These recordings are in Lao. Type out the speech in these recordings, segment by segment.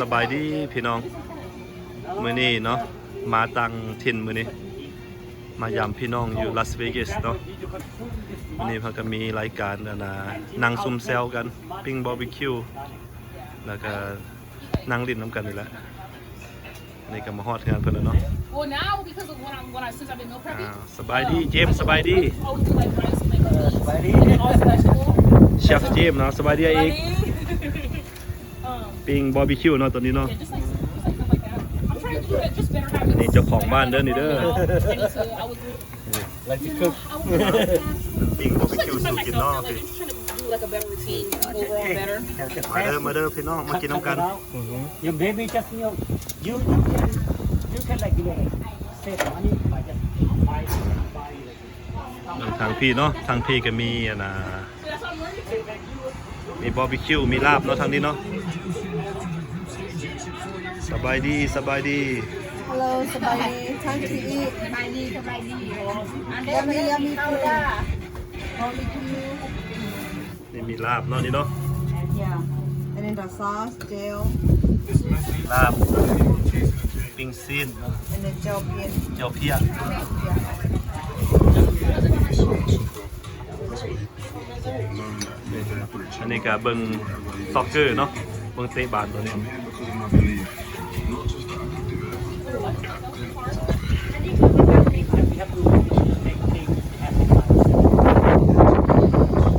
ສະບາຍດີພີ່ນ້ອງ ມື້ນີ້ເນາະ ມາຕ່າງຖິ່ນມື້ນີ້ ມາຢາມພີ່ນ້ອງຢູ່ລາສເວກັສເນາະ. ມື້ນີ້ເພິ່ນກໍມີລາຍການ ອັນນ່າ ນັ່ງຊຸມແຊວກັນ ປີ້ງບາບີຄິວ ແລ້ວກໍນັ່ງຫຼິ້ນນຳກັນນີ້ແຫຼະ. ນີ້ກໍມາຮອດເຮືອນເພິ່ນແລ້ວເນາະ. ອ່າ ສະບາຍດີເຈມ ສະບາຍດີ ສະບາຍດີ ເຊຟເຈມເນາະ ສະບາຍດີອ້າຍເອກ ປີ້ງບາບີຄິວເນາະ ຕອນນີ້ເນາະ. ນີ້ເຈົ້າຂອງບ້ານເດີ ນີ້ເດີ ປີ້ງບາບີຄິວສູ່ກິນເນາະ. ມາເດີ ມາເດີພີ່ນ້ອງ ມາກິນນຳກັນ. Your baby just, you know, you, you can, you can, like, you know, save money by just buy, buy, like, ທາງພີ້ເນາະ ທາງພີ້ກໍມີ ອັນນ່າ ມີບາບີຄິວ ມີລາບເນາະ ທາງນີ້ເນາະ. ສະບາຍດີ ສະບາຍດີ Hello ສະບາຍດີ Time to eat. ສະບາຍດີ ສະບາຍດີ. Yummy, yummy food. Barbecue. ນີ້ມີລາບເນາະ ນີ້ເນາະ. Yeah. And then the sauce, ເຈວ ລາບ ປີ້ງຊີ້ນ and then ເຈວພຽ ເຈວພຽ. ອັນນີ້ກໍເບິ່ງຊັອກເກີເນາະ ເບິ່ງເຕະບານຕົວນີ້.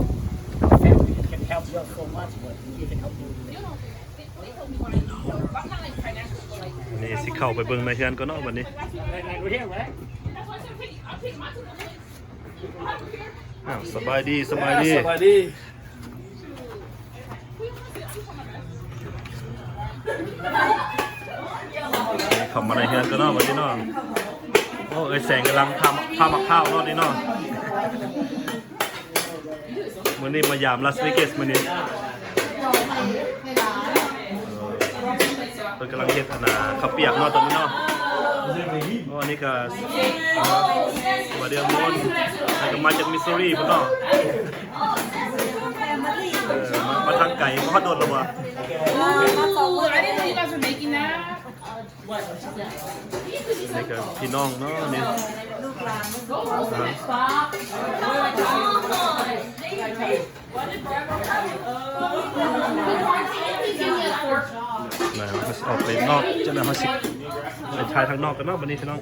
Can help you out so much, but you can help you. ນີ້ຊິເຂົ້າໄປເບິ່ງໃນເຮືອນກ່ອນເນາະ ບັດນີ້. ອ້າວ ສະບາຍດີ ສະບາຍດີ ສະບາຍດີ. ເຂົ້າມາໃນເຮືອນກ່ອນເນາະ ບັດນີ້ເນາະ. ໂອ້ ເອື້ອຍແສງກຳລັງຜ່າ ຜ່າໝາກພ້າວເນາະ ນີ້ເນາະ. ມື້ນີ້ມາຢາມລາສເວກັສມື້ນີ້ ເພິ່ນກຳລັງເຮັດ ອັນນ່າ ເຂົ້າປຽກເນາະ ຕອນນີ້ເນາະ. ໂອ້ ອັນນີ້ກໍ ເອີ ມາເດລໂມນ ແລ້ວກໍມາຈາກມິດຊູຣີພຸ້ນເນາະ. ເອີ ມາ ມາທາງໄກ ມາຮອດດົນແລ້ວບໍ່? ນີ້ກໍພີ່ນ້ອງເນາະ ນີ້ ແລ້ວເຮົາຊິອອກໄປນອກ ຈັ່ງໃດເຮົາຊິໄປຖ່າຍທາງນອກກັນເນາະ ບັດນີ້ພີ່ນ້ອງ.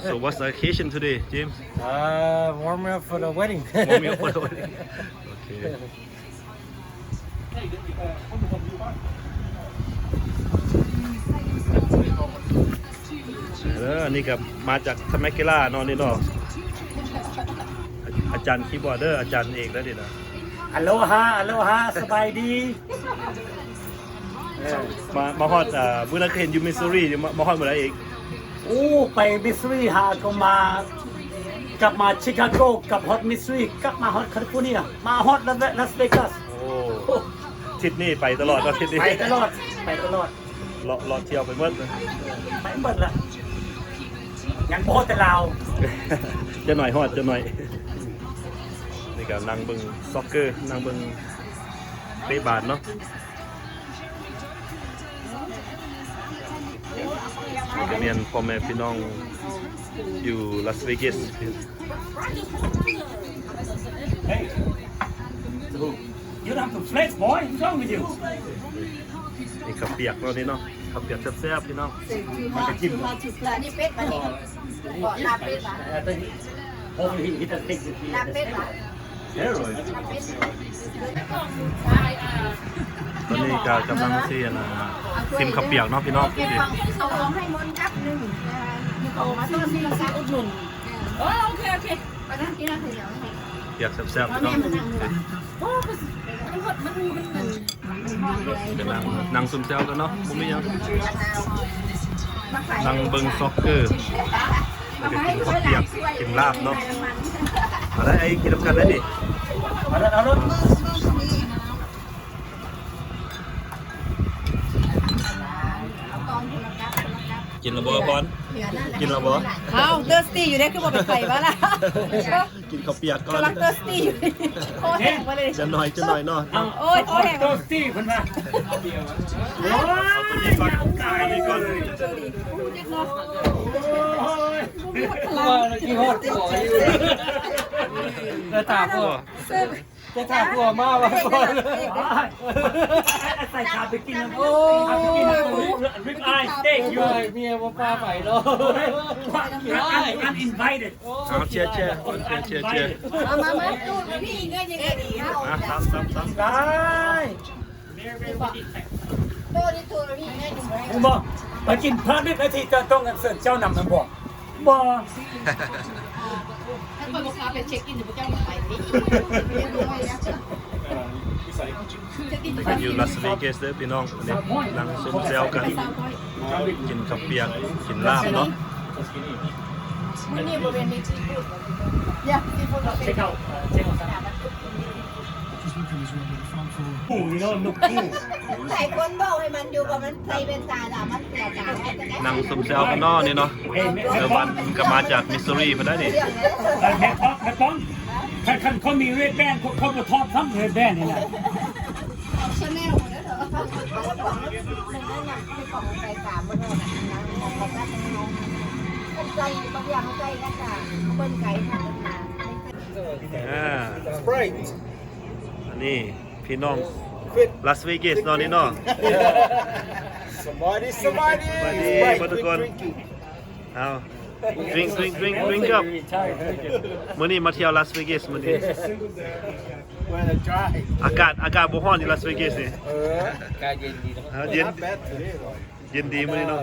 So what's the occasion today, James? Uh, warming up for the wedding. Warming up for the wedding. Okay. ເອີ ອັນນີ້ກໍມາຈາກ Temecula ເນາະ ນີ້ເນາະ. ອາຈານຄີບອດເດີ ອາຈານເອກເດີນີ້ນະ. ອາໂລຮາ ອາໂລຮາ ສະບາຍດີ. ເອີ ມາ ມາຮອດ ເອີ ມື້ນັ້ນກໍເຫັນຢູ່ມິດຊູຣີ ມາ ມາຮອດມື້ໃດອີກ? ໂອ້ ໄປມິດຊູຣີ ຫາກໍມາ ກັບມາຊິກາໂກ ກັບຮອດມິດຊູຣີ ກັບມາຮອດຄາລິຟໍເນຍ ມາຮອດລາສເວກັສ. ໂອ້ ທິດນີ້ໄປຕະຫຼອດເນາະ ທິດນີ້ ໄປຕະຫຼອດ ໄປຕະຫຼອດ ເລາະ ເລາະທ່ຽວໄປໝົດ ໄປໝົດລະ ຍັງບໍ່ຮອດແຕ່ລາວ. ຈັກໜ່ອຍຮອດ ຈັກໜ່ອຍ. ນີ້ກໍນັ່ງເບິ່ງຊັອກເກີ ນັ່ງເບິ່ງເຕະບານເນາະ. ນີ້ກໍແມ່ນພໍ່ແມ່ພີ່ນ້ອງຢູ່ລາສເວກັສ. Hey, you don't have to flex, boy. What's wrong with you? ນີ້ເຂົ້າປຽກເນາະ ນີ້ເນາະ ເຂົ້າປຽກແຊບໆ ພີ່ນ້ອງ. ມາຈະກິນ ອັນນີ້ເປັດ ອັນນີ້ເບາະລາບເປັດຫວາ? Hopefully he, he doesn't take the steroid. ຕອນນີ້ກໍກຳລັງຊິ ອັນນ່າ ຊິມເຂົ້າປຽກເນາະ ພີ່ນ້ອງ. ເອົາຂອງໃຫ້ມົນກັບໜຶ່ງ ເອົາມາຕົ້ນນີ້ ອຸດໜູນ. ໂອເຄ ໂອເຄ ປານນັ້ນກິນເອົາເຂົ້າໜຽວໃຫ້ ປຽກແຊບໆ ພີ່ນ້ອງ. ໂອ້ ມັນ ມັນ ມັນ ມັນ ນັ່ງ ນັ່ງຊຸມແຊວກັນເນາະ ບໍ່ມີຫຍັງ ນັ່ງເບິ່ງຊັອກເກີ ແລ້ວກໍກິນເຂົ້າປຽກ ກິນລາບເນາະ. ມາໄດ້ ໄອ້ ກິນນຳກັນໄດ້ນີ້ ເອົາໂລດ ເອົາໂລດ. ເອົາກອງຄົນລະກັບ ຄົນລະກັບ. ກິນແລ້ວບໍ່ພອນ? ກິນແລ້ວບໍ່? ອ້າວ ເຕີສຕີຢູ່ເດ້ ຄືບໍ່ໄປໃສ່ວະລະ? ກິນເຂົ້າປຽກກ່ອນ ກຳລັງເຕີສຕີຢູ່ ຄໍແຫ້ງໄປເລີຍ. ຈະໜ້ອຍ ຈະໜ້ອຍເນາະ. ໂອ້ຍ ຄໍແຫ້ງ ເຕີສຕີເພິ່ນວ່າ. ໂອ້ຍ ເອົາຕົວນີ້ກ່ອນ ເອົາຕົວນີ້ກ່ອນ. ໂອ້ຍ ຄືວ່າກິນຮອດຄໍຢູ່ ແຕ່ຕາບໍ່ ແຕ່ຖ້າຜົວມາວ່າກ່ອນ ໃສ່ຂາໄປກິນ ໂອ້ຍ ໄປກິນ rib eye steak ຢູ່ ເມຍບໍ່ປາໄປເນາະ. I'm uninvited. ເອົາ ເຊຍ ເຊຍ ເຊຍ ເຊຍ ເຊຍ. ເອົາມາ ມາ ຕູ້ນີ້ເງິນຍັງດີເນາະ. ອ່ະ ຕຳ ຕຳ ຕຳ ໄດ້. ເຫັນບໍ່? ໄປກິນພານິດນາທີ ເຈົ້າຕ້ອງເຊີນເຈົ້ານຳແມ່ນບໍ່? ບໍ່. ມາຢູ່ລາສເວກັສເດີພີ່ນ້ອງ ອັນນີ້ນັ່ງຊົມແຊວກັນ ກິນເຂົ້າປຽກ ກິນລາບເນາະ. ມື້ນີ້ບໍ່ແມ່ນມີຊີຟູດ ຫຼາຍຄົນບອກໃຫ້ມັນຢູ່ ວ່າມັນໃສ່ແວ່ນຕາລະ ມັນເສຍຕາ. ນັ່ງຊົມແຊວກັນເນາະນີ້ເນາະ. ເອີ ບ້ານເພິ່ນກໍມາຈາກມິດຊູຣີພຸ້ນໃດ໋ນີ້. ເອີ ແມ່ປ້ອງ ແມ່ປ້ອງ ຄັນ ຄັນເຂົາມີ red band ເຂົາ ເຂົາບໍ່ຖອດຊ້ຳ red band ນີ້ນະ. ອ່າ ອັນນີ້ພີ່ນ້ອງລາສເວກັສເນາະນີ້ເນາະ. ສະບາຍດີ ສະບາຍດີ ສະບາຍດີເບິດທຸກຄົນ. ເອົາ drink drink drink drink up. ມື້ນີ້ມາທ່ຽວລາສເວກັສມື້ນີ້. ອາກາດ ອາກາດບໍ່ຮ້ອນຢູ່ລາສເວກັສນີ້. ເອີ ອາກາດເຢັນດີເນາະ. ເອີ ເຢັນ ເຢັນດີມື້ນີ້ເນາະ.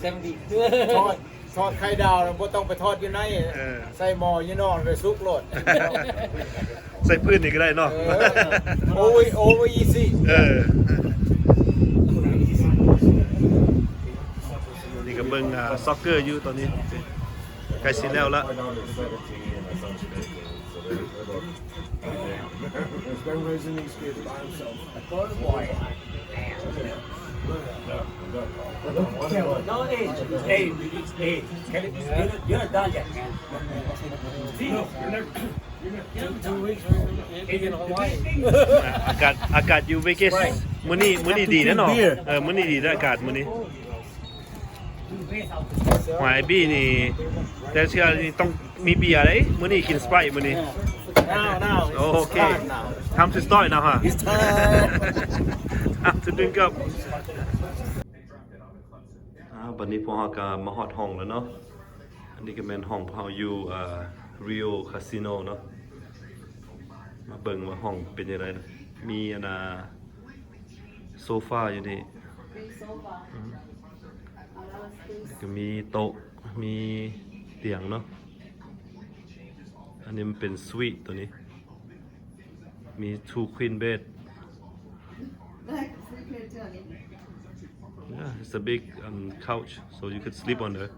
ເຊັບດີ ທອດ ທອດໄຂ່ດາວນະ ບໍ່ຕ້ອງໄປທອດຢູ່ໃນ ເອີ ໃສ່ໝໍ້ຢູ່ນອກ ໄປສຸກໂລດ. ໃສ່ພື້ນນີ້ກໍໄດ້ເນາະ. ເອີ over over easy. ເອີ ນີ້ກໍເບິ່ງ ອ່າ ຊັອກເກີຢູ່ຕອນນີ້ ໃກ້ຊິແລ້ວລະ. Hey, hey, hey, you're not, you're not done yet, man. See? ອາກາດ ອາກາດຢູ່ເວກັສມື້ນີ້ ມື້ນີ້ດີແທ້ເນາະ. ເອີ ມື້ນີ້ດີແທ້ ອາກາດມື້ນີ້. ຫວາຍບີນີ້ ແຕ່ເທື່ອນີ້ຕ້ອງມີເບຍເດ້. ມື້ນີ້ກິນສະປຣາຍມື້ນີ້. Now, now. ໂອເຄ it's time now. Time to start now, huh? It's time. Time to drink up. ອ່າ ບັດນີ້ພວກເຮົາກໍມາຮອດຫ້ອງແລ້ວເນາະ. ອັນນີ້ກໍແມ່ນຫ້ອງພວກເຮົາຢູ່ ອ່າ Rio Casino ເນາະ. ມາເບິ່ງວ່າຫ້ອງເປັນຈັ່ງໃດນະ. ມີອັນນ່າ ໂຊຟາຢູ່ນີ້ ມີໂຊຟາ ອືມ ແລ້ວກໍມີໂຕະ ມີຕຽງເນາະ. ອັນນີ້ມັນເປັນສະວີດໂຕນີ້ ມີ two queen bed. Yeah, it's a big, um, couch, so you could sleep on there.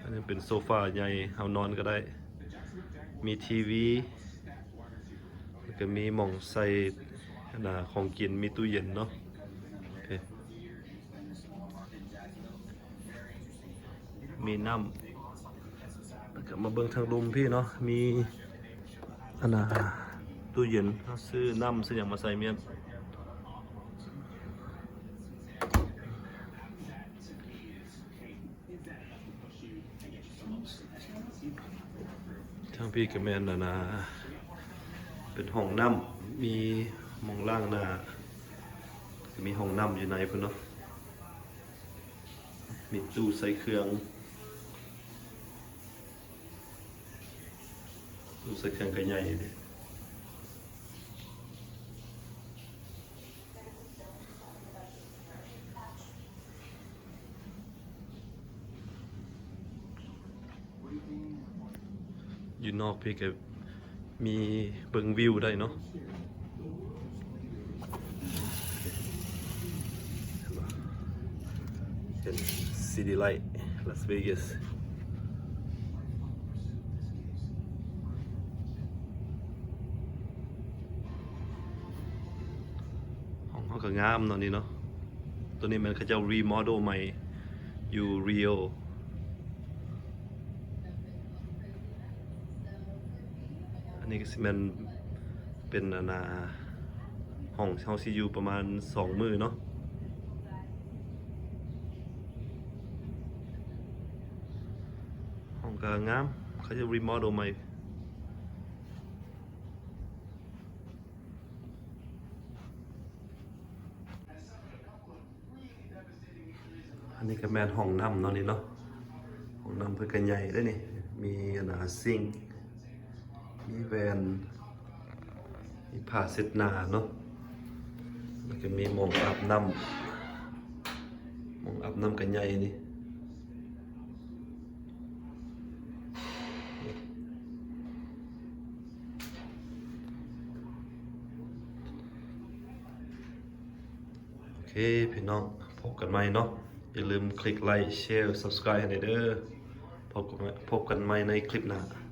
ອັນນີ້ເປັນໂຊຟາໃຫຍ່ ເຮົານອນກໍໄດ້ ມີທີວີ ແລ້ວກໍມີໝ່ອງໃສ່ອັນນ່າຂອງກິນ ມີຕູ້ເຢັນເນາະ. ໂອເຄ ມີນ້ຳ ແລ້ວກໍມາເບິ່ງທາງລຸ່ມພີ້ເນາະ ມີອັນນ່າຕູ້ເຢັນ ເຮົາຊື້ນ້ຳຊື້ຫຍັງມາໃສ່ມ້ຽນ. ທາງພີ້ກໍແມ່ນອັນນ່າ ເປັນຫ້ອງນ້ຳ ມີໝ່ອງລ້າງໜ້າ ມີຫ້ອງນ້ຳຢູ່ໃນພຸ້ນເນາະ. ມີຕູ້ໃສ່ເຄື່ອງ ຕູ້ໃສ່ເຄື່ອງກໍໃຫຍ່ເດ. ຢູ່ນອກພີ້ກໍມີເບິ່ງວິວໄດ້ເນາະ ເປັນ city light Las Vegas. ຫ້ອງເຮົາກໍງາມເນາະນີ້ເນາະ. ໂຕນີ້ແມ່ນເຂົາເຈົ້າ remodel ໃໝ່ ຢູ່ຣີໂອ. ອັນນີ້ກໍຊິແມ່ນເປັນ ອັນນ່າ ຫ້ອງເຮົາຊິຢູ່ປະມານສອງມື້ເນາະ. ຫ້ອງກໍງາມ ເຂົາຈະຣີໂມເດວໃໝ່. ອັນນີ້ກໍແມ່ນຫ້ອງນ້ຳເນາະນີ້ເນາະ. ຫ້ອງນ້ຳເພິ່ນກໍໃຫຍ່ເດ້ນີ້ ມີອັນນ່າ ຊິງ ມີແວ່ນ ມີຜ້າເຊັດໜ້າເນາະ ແລ້ວກໍມີໝ່ອງອາບນ້ຳ ໝ່ອງອາບນ້ຳກໍໃຫຍ່ນີ້. ໂອເຄພີ່ນ້ອງ ພົບກັນໃໝ່ເນາະ. ຢ່າລືມຄລິກໄລຄ໌ ແຊຣ ຊັບສະຄຣາຍບ໌ໃຫ້ແດ່ເດີ. ພົບກັນ ພົບກັນໃໝ່ໃນຄລິບໜ້າ.